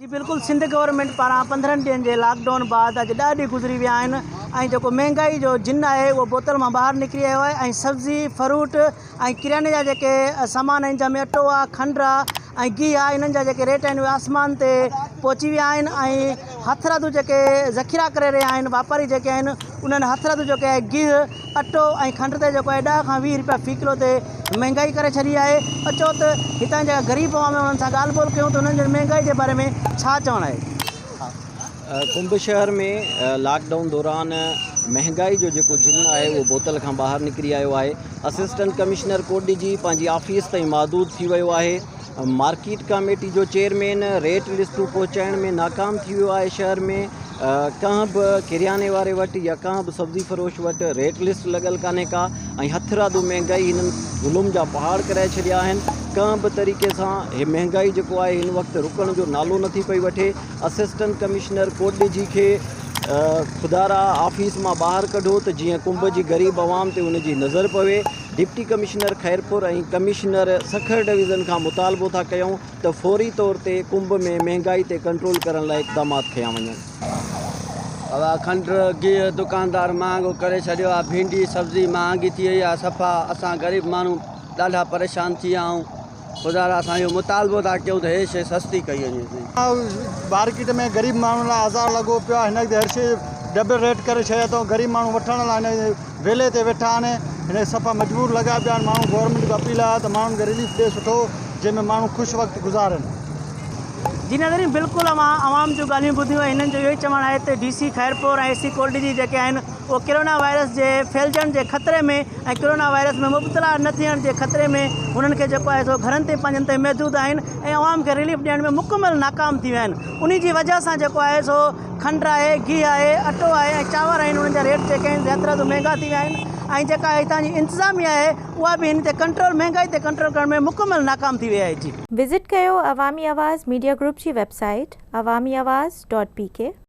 جي بلڪل سنڌ گورنمينٽ پاران 15 ڏينهن جي لاڪ ڊائون بعد اڄ 10 ڏينهن گذري ويا آهن ۽ جيڪو مهنگائي جو جن آهي اهو بوتل مان ٻاهر نڪري آيو آهي ۽ سبزي فروٽ ۽ ڪرياني جا جيڪي سامان آهن جنهن ۾ اٽو آهي کنڊ آهي ۽ گيهه آهي انهن جا جيڪي ريٽ آهن اهي آسمان تي پهچي ويا آهن ۽ هٿرادو جيڪي ذخيرا ڪري رهيا آهن واپاري جيڪي آهن انهن هٿرادو جيڪي آهي گيهه اٽو ۽ کنڊ تي جيڪو آهي 10 کان 20 رپيا في ڪلو تي مهنگائي ڪري ڇڏي آهي اچو ته هتان جا غريب عوام انهن سان ڳالهه ٻولهه ڪيون ته انهن جو مهنگائي جي باري ۾ ڇا چوڻ آهي. ڪنب شهر ۾ لاڪ ڊائون دوران مهنگائي جو جيڪو جن آهي اهو بوتل کان ٻاهر نڪري آيو آهي اسسٽنٽ ڪمشنر ڪوٽڏيجي پنهنجي آفيس تائين محدود ٿي ويو آهي مارڪيٽ ڪاميٽي جو چيئرمين ريٽ لسٽون پهچائڻ ۾ ناڪام ٿي ويو آهي شهر ۾ ڪنهن به ڪرياني واري وٽ يا ڪنهن به سبزي فروش وٽ ريٽ لسٽ لڳل ڪانهي ڪا ۽ هٿرادو مهنگائي هنن ظلم جا پهاڙ ڪرائي ڇڏيا آهن ڪنهن به طريقي سان هي مهنگائي جيڪو آهي هن وقت رڪڻ جو نالو نٿي پئي وٺي اسسٽنٽ ڪمشنر ڪوٽڏيجي کي خدارا آفيس مان ٻاهر ڪڍو ته جيئن ڪنب جي غريب عوام تي ان جي نظر پوي deputy commissioner Khairpur ۽ commissioner Sukkur division کان مطالبو ٿا ڪيون ته فوري طور تي ڪنب ۾ مهنگائي تي ڪنٽرول ڪرڻ لاء اقدامات کنيا وڃن. بابا کنڊ گيهه دڪاندار مهانگو ڪري ڇڏيو آ ڀينڊي سبزي مهانگي ٿي وئي آ صفا اسان غريب ماڻهو ڏاڍا پريشان ٿي ويا آهيون خدارا اسان اهو مطالبو ٿا ڪيون ته هي شي سستي ڪئي وڃي. مارڪيٽ ۾ غريب ماڻهن لاء آزار لڳو پيو آهي هن وقت هر شي ڊبل ريٽ ڪري ڇڏيا اٿئون غريب ماڻهو وٺڻ لاء هن ويلي تي ويٺا آهن هن صفا مجبور لڳا پيا آهن ماڻهو گورنمينٽ کي اپيل آهي ته ماڻهن کي رليف ڏي سٺو جنهن ۾ ماڻهو خوش وقت گذارن. جي ناظرين بلڪل اوهان عوام جون ڳالهيون ٻڌيون ۽ هنن جو اهو ئي چوڻ آهي ته ڊي سي خيرپور ۽ اي سي ڪولڊي جيڪي آهن اهي ڪرونا وائرس جي ڦهلجڻ جي خطري ۾ ۽ ڪرونا وائرس ۾ مبتلا نه ٿيڻ جي خطري ۾ هنن کي جيڪو آهي سو گهرن تي پنهنجن تائين محدود آهن ۽ عوام کي رليف ڏيڻ ۾ مڪمل ناڪام ٿي ويا آهن انهي جي وجهه سان جيڪو آهي سو کنڊ آهي گيهه آهي اٽو آهي ۽ چانور آهن انهن جا ريٽ جيڪي آهن زيادتر مهنگا ٿي ويا آهن ۽ جيڪا هتان جي انتظاميا آهي اها به هن تي ڪنٽرول مهنگائي تي ڪنٽرول ڪرڻ ۾ مڪمل ناڪام ٿي وئي آهي جي. وزٽ ڪيو عوامي آواز ميڊيا گروپ جي website Awami Awaz dot P K.